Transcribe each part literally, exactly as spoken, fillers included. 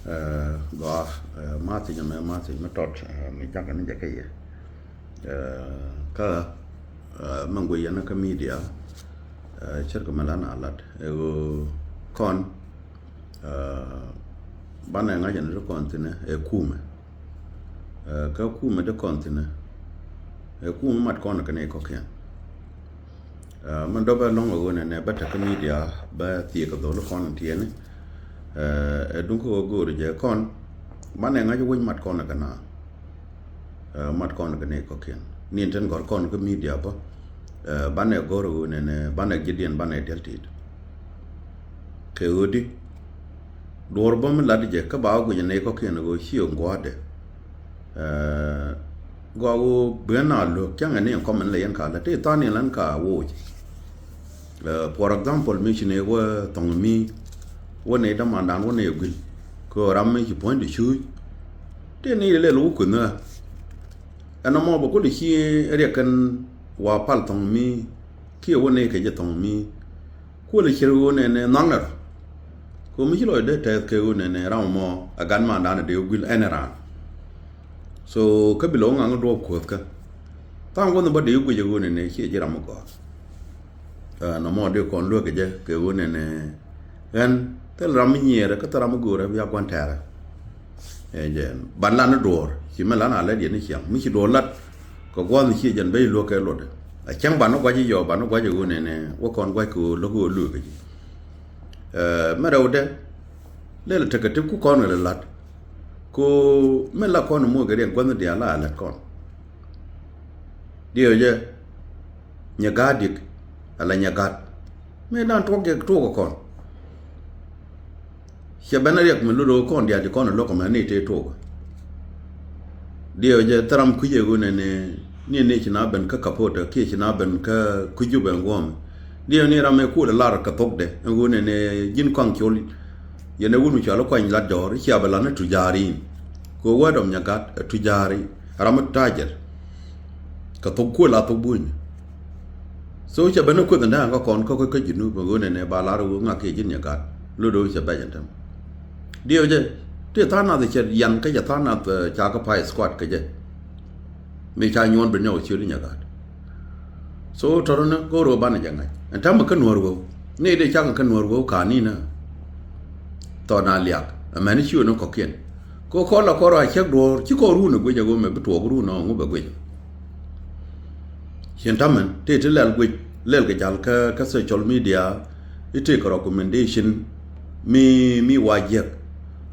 Ɛ, gɔaa, ɛ, message mɛ, message mi tɔt, ɛ, mi jakä ni jɛ kä yɛ. Ɛ, kä, ɛ, mɛ guic yɛn kä media, ɛ, cärkɛ mɛ la na lat. Ɛ ɣöö kɔn, ɛ, banɛ ŋa̱c yɛn ti kɔn thi̱n ɛ kumɛ. Ɛ, kä kumɛ ti kɔn thi̱n ɛ kumɛ mat kɔn kɛ ni kɔ̱kiɛn. Ɛ, mɛn dɔ̱p ɛ lɔ̱ŋ ɛ ɣöö nɛnɛ bä tekä media bä thiek kɛ dhol kɔn tiɛni. Ɛ, ɛ duŋ kä ɣöö go̱o̱ri jɛ kɔn banɛ ŋa̱c wec mat kɔn kɛ na. Ɛ, mat kɔn kɛ ni kɔ̱kiɛn ni tin gɔ̱r kɔn kä media bä. Ɛ, banɛ gɔ̱r ɣöö nɛnɛ banɛ ji̱diɛn banɛ diɛl tit. Kɛ ɣöö di duɔ̱ɔ̱r bä mi lat jɛ kä ba wä guic ni kɔ̱kiɛn ɣöö ci ɣöö gua̱a̱dɛ. Ɛ, gɔaa ɣöö ben a lo̱k cäŋɛ ni kɔmɛn lɛ yɛn ka lät ti tha̱a̱ŋ ni lɛn ka woc. Ɛ, for example, mi ci ni wä thɔŋ mi wä ni dämandan wä ni guil kɛ ram mi ci puɔ̱ny di cuuc. Ti ni lɛl wä kueth ni ɣä ɛn ɛmɔ bä kul ci riɛk kɛn wa pal thɔŋ mi kiɛ wä ni kɛ jɛ thɔŋ mi. Kuɔl i̱ cier ɣöö nɛnɛ nhɔaknɛ rɔ. Kɛ ɣöö mi ci lɔcdɛ tɛth kɛ ɣöö nɛnɛ ram mɔ ɛ gatmandan ɛ dee guil ɛn ɛ raan. So kä bi lɛ wä ŋaŋ duɔɔp kuäthkä. Tha̱a̱ŋ guɔ̱nh bä dee guic ɛ ɣöö nɛnɛ ciɛ ji̱ ram mi gɔaa. Ɛ, nɔmɔ dee kɔn luäk kɛ jɛ kɛ ɣöö nɛnɛ ɣän thil ram mi nyiɛɛrɛ kä thil ram mi göörɛ bia gua̱n tɛ̈rɛ. Ɛ jɛn ban lan ni duɔ̱ɔ̱r ci mɛ lan a lɛt yɛn ni ciaŋ mi ci duɔ̱ɔ̱r lat. Kɛ gua̱n ci jɛn ben luäk kɛ lotdɛ a cäŋ ban ni gua̱c i̱ yɔ ban ni gua̱c i̱ ɣöö nɛnɛ wä kɔn gua̱c kɛ ɣöö lo̱k ɣöö luäk kɛ ji̱. Ɛ, mɛ rɛwdɛ lɛl tekɛ ti ku kɔn kɛ lɛ lat. Ko mɛ la kɔn moc kɛ riɛk gua̱n ni diaal la a lɛt kɔn. Diɛw jɛ nyɛ gaat dik ala nyɛ gaat. Mëë dan tuɔk jɛ tuɔk kɔn. Cɛ ben a riɛk mi lut ɣöö kɔn diaal ti kɔn a lo̱k ɛmɛ ni tëë tuɔk. Diɛw jɛ thil ram kui̱c ɛ ɣöö nɛnɛ ni ni ci na ben kä kapotɛ kiɛ ci na ben kä kui̱c jupɛ guɔ̱ɔ̱m. Diɛw ni ram ɛ kuɔl ɛ lar kɛ thokdɛ ɛ ɣöö nɛnɛ ji̱n kɔaŋ col. Yɛn ɛ wut mi cɔal i̱ kuany lat jɔ̱ɔ̱r i̱ cia bɛ lat ni tujaari. Kɛ ɣöö word of nyɛ gat ɛ tujaari. Ram mi tajir. Kɛ thok kuël a thok buny. So cɛ ben ni kueth ni da̱a̱n kä kɔn kä kä Junub ɛ ɣöö nɛnɛ ba lar ɣöö ŋak kiɛ ji̱n nyɛ gat. Lot ɣöö cɛ bɛc ɛn tɛm. Diɛw jɛ ti tha̱a̱ŋ nath cɛ yan kä cɛ tha̱a̱ŋ nath, ɛ, ca kä pay squad kä jɛ. Mi ca nyuɔn ben nyɔk ciöt i̱ nyɛ gat. So tɔrɔ ni go̱o̱r ɣöö banɛ jɛ ŋa̱c ɛn tɛm kä nuäär weu. Ni dee cak kä nuäär weu ka ni na. Thɔn a liak ɛmɛn i̱ ciöt ni kɔ̱kiɛn. Kɛ kɔn la kɔn rɔ a cäk duɔ̱ɔ̱r ci kɔn run ɛ guic ɛ ɣöö mɛ bi tuɔɔk run ɔ ŋu bɛ guic. Cien tamɛn tëë ti lɛl guic lɛl kɛ jal kä, kä social media. I̱ tëë kɛ recommendation mi, mi wa jiɛk.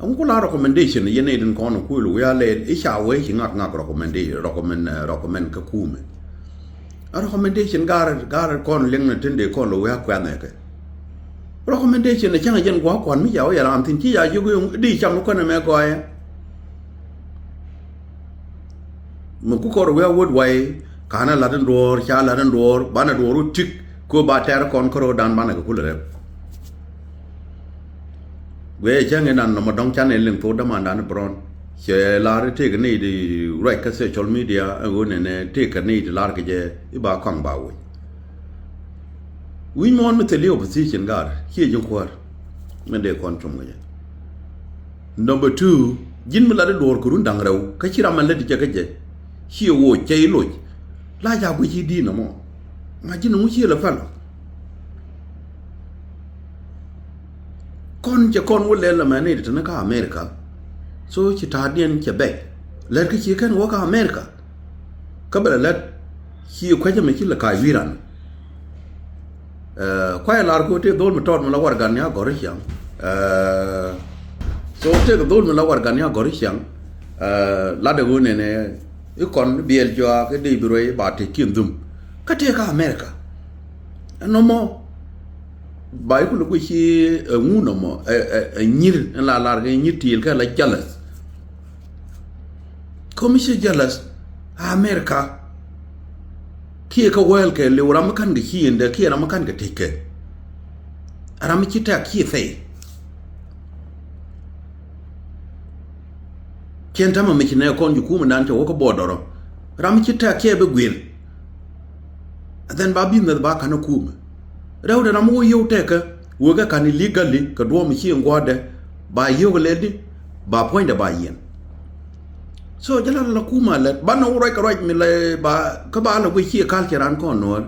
Ɛŋu ku la recommendation yɛn i̱ din kɔn kuil wi̱i̱ a lɛl i̱ ca wee ci ŋak ŋak recommendation, recommend, ɛ, recommend kä kumɛ. A recommendation gar, gar kɔn liŋ ni tin dee kɔn lo wi̱i̱ a kuɛn ɛ kɛ. Recommendation ɛ cäŋ ɛ jɛn gua̱a̱k kuan mi ca wä yɛ ram thi̱n ci ca jiök i̱ di cam kɔn ɛmɛ gɔɔyɛ. Mi ku kɔr wi̱i̱ a wut way ka̱n ɛ la̱t in duɔ̱ɔ̱r ca la̱t in duɔ̱ɔ̱r banɛ duɔ̱ɔ̱r wä tik. Kö ba tɛr kɔn kärɔ̱dan banɛ kɛ kulɛ rɛp. Guiɛ cäŋ inan nɔmɔ dɔ̱ŋ canɛ liŋ thok dämandan i̱ Brown. Cɛ lar i̱ tëëkɛ ni di ruac kä social media ɛn ɣöö nɛnɛ tëëkɛ ni di lar kɛ jɛ i̱ ba kɔaŋ ba woc. Wi̱c muɔ̱ɔ̱n mi thil i̱ opposition gar ciɛ ji̱ kuäär. Min dee kɔn cum kɛ jɛ. Number two, ji̱n mi lat i̱ duɔ̱ɔ̱r kɛ run da̱ŋ rɛw kä ci ram ɛn lät i̱ cɛ kä jɛ. Ciɛ woc cɛ i̱ loc. La ca guic i̱ di̱i̱n ɛmɔ. Ŋa̱c ji̱n ɛŋu cië lɛ pɛl ɔ. Kɔn cɛ kɔn wä lɛl ɛmɛni ti teni kä America. So ci ta̱a̱diɛn cɛ bɛc lɛt kä ci kɛn wä kä America. Kä bɛ lɛ lɛt ci kuecä mi ci lɛ ka̱a̱c wi̱i̱ ran. Kuayɛ lar ko tëë dhol mi tɔɔt mi la warɛgan ni a gɔ̱ri ciaŋ. So tëë kɛ dhol mi la warɛgan ni a gɔ̱ri ciaŋ. Latdɛ ɣöö nɛnɛ i̱ kɔn biɛl juaak i̱ dee bi ruɛy ba tëë kiɛn dhum. Kä tëë kä America. Ɛn nɔmɔ ba i̱ kulɛ guic ci ɛŋu nɔmɔ ɛ nyir ɛn la lar kɛ nyir tiil kɛ la jealous. Kä mi ci jealous America. Kiɛ kä wäl kɛ liw ram mi ka̱n kɛ ci yendɛ kiɛ ram mi ka̱n kɛ tëc kɛ. Ram mi ci tɛk ci thɛy. Cien tämɛ mi ci nɛ kɔn ji̱ kumɛ dan cɛ wä kä border ɔ. Ram mi ci tɛk kiɛ bi guil. And then ba bi meth ba ka̱n ɛ kumɛ. Rɛwdɛ ram mi wä yio̱w tɛk kä wekɛ ka̱n illegally kɛ duɔ̱ɔ̱m mi ci in gua̱a̱dɛ. Ba yio̱w kɛ lɛl di. Ba puɔ̱nydɛ ba yiɛn. So jɛ la la kumɛ lät banɛ wä ruac kɛ ruac mi la ba kä ba la guic ciɛ culture an kɔn nuɔ̱ɔ̱r.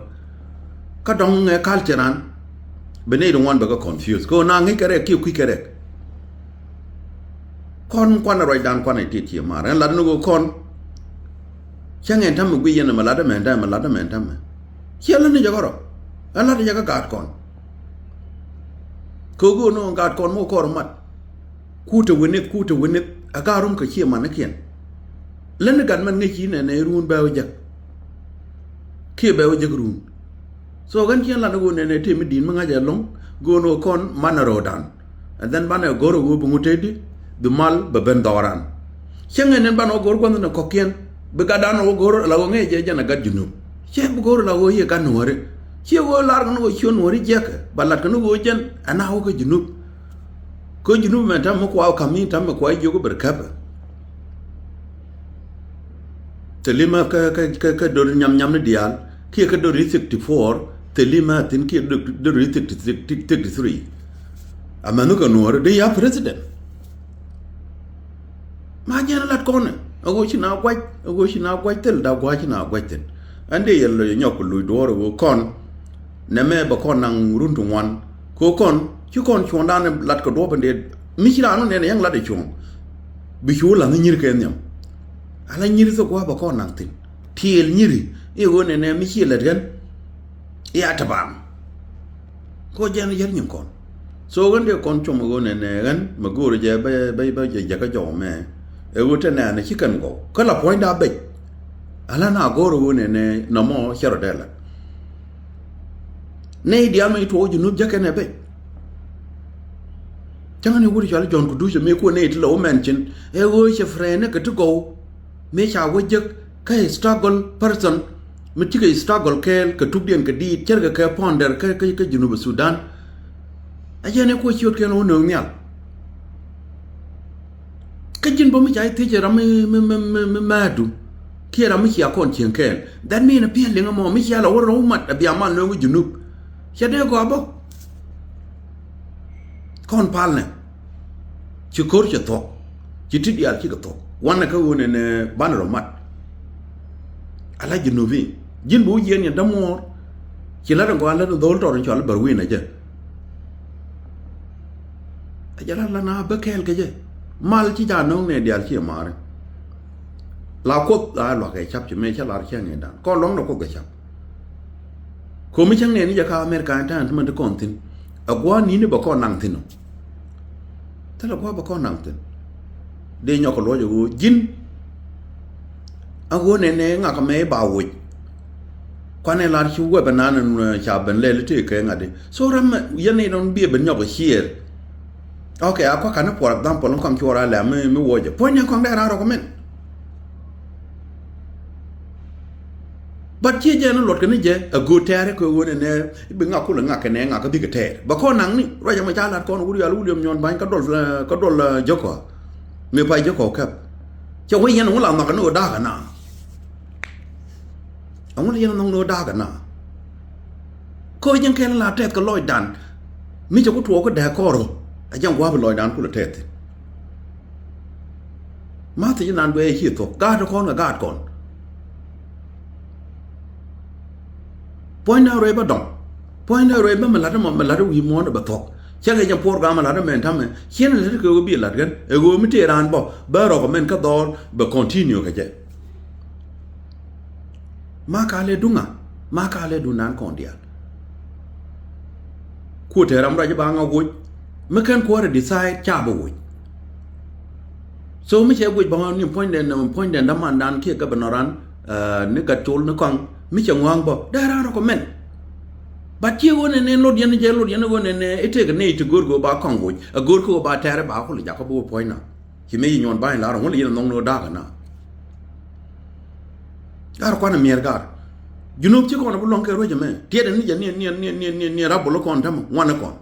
Kä dɔ̱ŋ ɛ culture an bi nɛy di ŋuan bɛ kɛ confuse kɛ ɣöö na ŋi̱c kɛ rɛk kiɛ kui̱ kɛ rɛk. Kɔn kuanɛ ruacdan kuanɛ tit ciɛ mar ɛn lat ni ɣöö kɔn. Cäŋ ɛn ta̱mɛ guic yɛn ɛmɛ lat ɛmɛ ɛn ta̱mɛ lat ɛmɛ ɛn ta̱mɛ. Ciɛ lät ni jɛ kärɔ. Ɛn lat jɛ kä gaat kɔn. Kɛ ɣöö go̱o̱r ni ɣöö gaat kɔn mi wä kɔr mat. Kuut te wi̱nith kuut te wi̱nith a ga̱r rum kɛ ciɛ manikiɛn. Län ni gat mɛn ŋäc ci nɛnɛ ruun bɛ wä jek. Kiɛ bɛ wä jek ruun. So ɣän ciɛn lan ɣöö nɛnɛ tëë mi di̱i̱n mi ŋa̱c ɛlɔ̱ŋ. Go̱o̱n ɣöö kɔn manɛ ro̱o̱dan. And then banɛ go̱r ɣöö bi ŋut tëëdi bi mal bɛ ben dhɔran. Cäŋ ɛn ɛn banɛ wä go̱r gua̱nh ni kɔ̱kiɛn bi gatdan wä go̱r la ɣöö ŋäc jɛ jɛn a gat Junub. Cɛ bi go̱r la ɣöö yiëë gat Nuɔ̱ɔ̱ri. Ciɛ ɣöö lar kɛ ni ɣöö ciö Nuɔ̱ɔ̱ri jiɛkɛ ba lat kɛ ni ɣöö jɛn ɛn a wä kä Junub. Kä Junub mɛ tam mi kua kam mi tam mi kua jiök ber käpɛ. Thilima kä kä kä kä dor nyam nyam ni diaal kiɛ kä dor sixty four. Thilima thin kiɛ dor sixty three. Amɛ nu kɛ Nuɔri di ya president. Ma jɛn lat kɔnɛ a ɣöö ci na guac a ɣöö ci na guac thil da guac ci na guac thin. Ɛn dee yɛ lɔ nyɔk luc duɔɔr a ɣöö kɔn. Nɛmɛ bɛ kɔn naŋ run ti ŋuan. Kɛ kɔn ci kɔn cuɔ̱ɔ̱ŋdan lat kɛ duɔ̱ɔ̱p in dee mi ci raan wä nɛn yäŋ lat ɛ cuɔ̱ɔ̱ŋ. Bi cu laŋ nyir kɛ nhiam. Ala nyir thok gua̱a̱p bɛ kɔn naŋ thi̱n. Tiɛɛl nyiri i̱ ɣöö nɛnɛ mi ci lät ɣän. I̱ a te bam. Kɛ ɣöö jɛn yär nyin kɔn. So ɣän dee kɔn com ɣöö nɛnɛ ɣän mɛ go̱o̱r jɛ bä bä bä jɛ jɛ kä jɔw mɛ. Ɛ ɣöö te nɛɛnɛ ci kɛn gɔw kä la puɔ̱nyda bec. Ala na go̱o̱r ɣöö nɛnɛ nɔmɔ cɛ rɔ dee lat. Nɛy diaal mɛ ci tuɔɔk Junub jäkɛn ɛ bɛc. Cäŋ ni wut cɔal John Kuduc mëë kuɔ nɛy ti lɛ wä mɛn cin ɛ ɣöö cɛ friend ni kɛ ti gɔw. Mëë ca wä jek kä struggle person mi cikɛ struggle kɛɛl kɛ tukdiɛn kɛ diit cärkɛ kɛ pɔnder kä kä kä Junub Sudan. A jɛn ɛ kuɔ ciötkiɛn wä nööŋ nhial. Kä ji̱n bä mi ca i̱ thiec ram mi mi mi mi mi määtdu kiɛ ram mi cia kɔn cieŋ kɛɛl. That mean a piɛl liŋ ɛmɔ mi cia la wä rɔw mat a bia mal nööŋ Junub. Cia dee gɔaa bä. Kɔn palnɛ ci ko̱r cɛ thuɔ̱k ci ti diaal cikɛ thuɔ̱k wanɛ kä ɣöö nɛnɛ banɛ rɔ mat. Ala Junubin ji̱n bi wä jiɛn yɛn dämuɔɔr. Ci lat in gɔaa lat in dho̱l tɔr in cɔal bär wi̱i̱n a jɛ. A jɛ lat la na bä kɛɛl kɛ jɛ. Mal ci ca no̱o̱ŋ nɛ diaal ci maari. La kuoth la luak kɛ cap ci mëë cä lar cäŋ in dan kɔn luɔ̱ŋ dɔ kuoth kɛ cap. Komi cäŋ nɛ ni jɛ ka Amerika in ta̱a̱n ti mɛn ti kɔn thi̱n. A gua̱a̱n ni̱ni bɛ kɔn naŋ thi̱n ɔ. Thilɛ gua̱a̱ bɛ kɔn naŋ thi̱n. Dee nyɔk kɛ luɔc a ɣöö ji̱n. A ɣöö nɛnɛ ŋak mɛ i̱ ba woc. Kuanɛ lar ci wep ɛnan ɛn ca ben lɛl i̱ tëë kɛ ŋa̱t i̱ so ram mɛ yɛn i̱ nɔn biɛ ben nyɔk i̱ ciɛɛr. Ok a kua̱ ka̱n i̱ for example in kɔŋ cuɔr a lɛm mi mi woc ɛ puɔ̱ny ni kɔŋ dee ran rɔk mɛn. But ciɛ jɛ ni luɔt kɛ ni jɛ a go̱o̱t tɛɛr kɛ ɣöö nɛnɛ bi ŋak kulɛ ŋak kɛ nɛ ŋak kä bikɛ tɛɛr bɛ kɔn naŋ ni ruac ɛmɔ ca lat kɔn wur yal William Nyuɔn Bany kä dɔl kä dɔl jɔkɔ. Mi pay jɔkɔ kɛp. Cɛ wec yɛn ŋu la ŋak ni ɣöö da̱a̱k ɛna. Ɛŋu la yɛn nhɔŋ ni ɣöö da̱a̱k ɛna. Kä ji̱n kɛn la tɛth kɛ lɔcdan. Mi cɛ ku tuɔɔk kä dɛɛ kɔr ɣöö a jɛn gua̱a̱p lɔcdan kulɛ tɛth thi̱n. Ma thiec nan duee ci thuɔ̱k gaat kɔn kɛ gaat kɔn. Puɔ̱nyna ruëë bä dɔŋ. Puɔ̱nyna ruëë bä mi la̱t ɛmɔ mi la̱t ɛ wi̱i̱ muɔ̱ɔ̱n ɛ bɛ thuɔ̱k. Cä kɛ jɛ puɔr gam mi la̱t ɛmɛ ɛn ta̱mɛ ciɛn ɛ lät kɛ ɣöö bi la̱t kɛn ɛ ɣöö mi tëë raan bä bä rɔk ɛmɛn kä dhɔɔl bɛ continue kɛ jɛ. Ma ka lɛ duŋa ma ka lɛ duŋ nan kɔn diaal. Kuɔ te ram ruac ba ŋa woc mi kɛn kuɔrɛ decide ca bä woc. So mi cɛ woc ba ŋa ni puɔ̱nydɛn puɔ̱nydɛn damandan kiɛ governor ran ni gat col ni kɔaŋ mi cɛ ŋua̱a̱ŋ bä dee ran recommend. But ciɛ ɣöö nɛnɛ lot yɛn jɛ lot yɛn ɣöö nɛnɛ itek ni ti go̱o̱r kɛ ɣöö ba kɔaŋ woc a go̱o̱r kɛ ɣöö ba tɛɛrɛ ba kul jakä bi wä puɔ̱ny na. Ci mëë yi nyuɔn bany lar ŋun li yɛn nhɔŋ ni ɣöö da̱a̱k ɛna. Gar kuan ɛ miɛr gar. Junub ci kɔn ɛ bi luɔ̱ŋ kɛ ruec ɛmɛ tiɛt ɛn ni jɛ niɛn niɛn niɛn niɛn niɛn niɛn rap bol kɔn tämɛ ŋuan ɛ kɔn.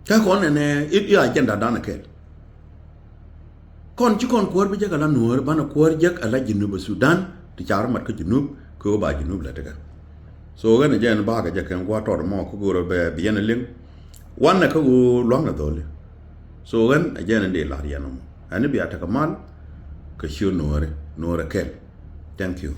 Kä kɔn ɛnɛ i̱ agenda dan ɛ kɛl. Kɔn ci kɔn kuäär bi jek ala nuäär banɛ kuäär jek ala Junub Sudan ti ca rɔ mat kä Junub kɛ ɣöö ba Junub lɛ tekɛ. So ɣän ɛ jɛ ɛn bakɛ jɛ kɛn gua̱a̱r tɔt ɛmɔ kä go̱o̱rä bɛ bi yɛn ɛ liŋ. Wanɛ kä ɣöö lua̱ŋnɛ dhɔli. So ɣän a jɛn in dee la̱r yɛn ɔmɔ ɛn i̱ bia tekɛ mal kɛ ciöt Nuɔ̱ɔ̱ri, Nuɔ̱ɔ̱ri kɛl. Thank you.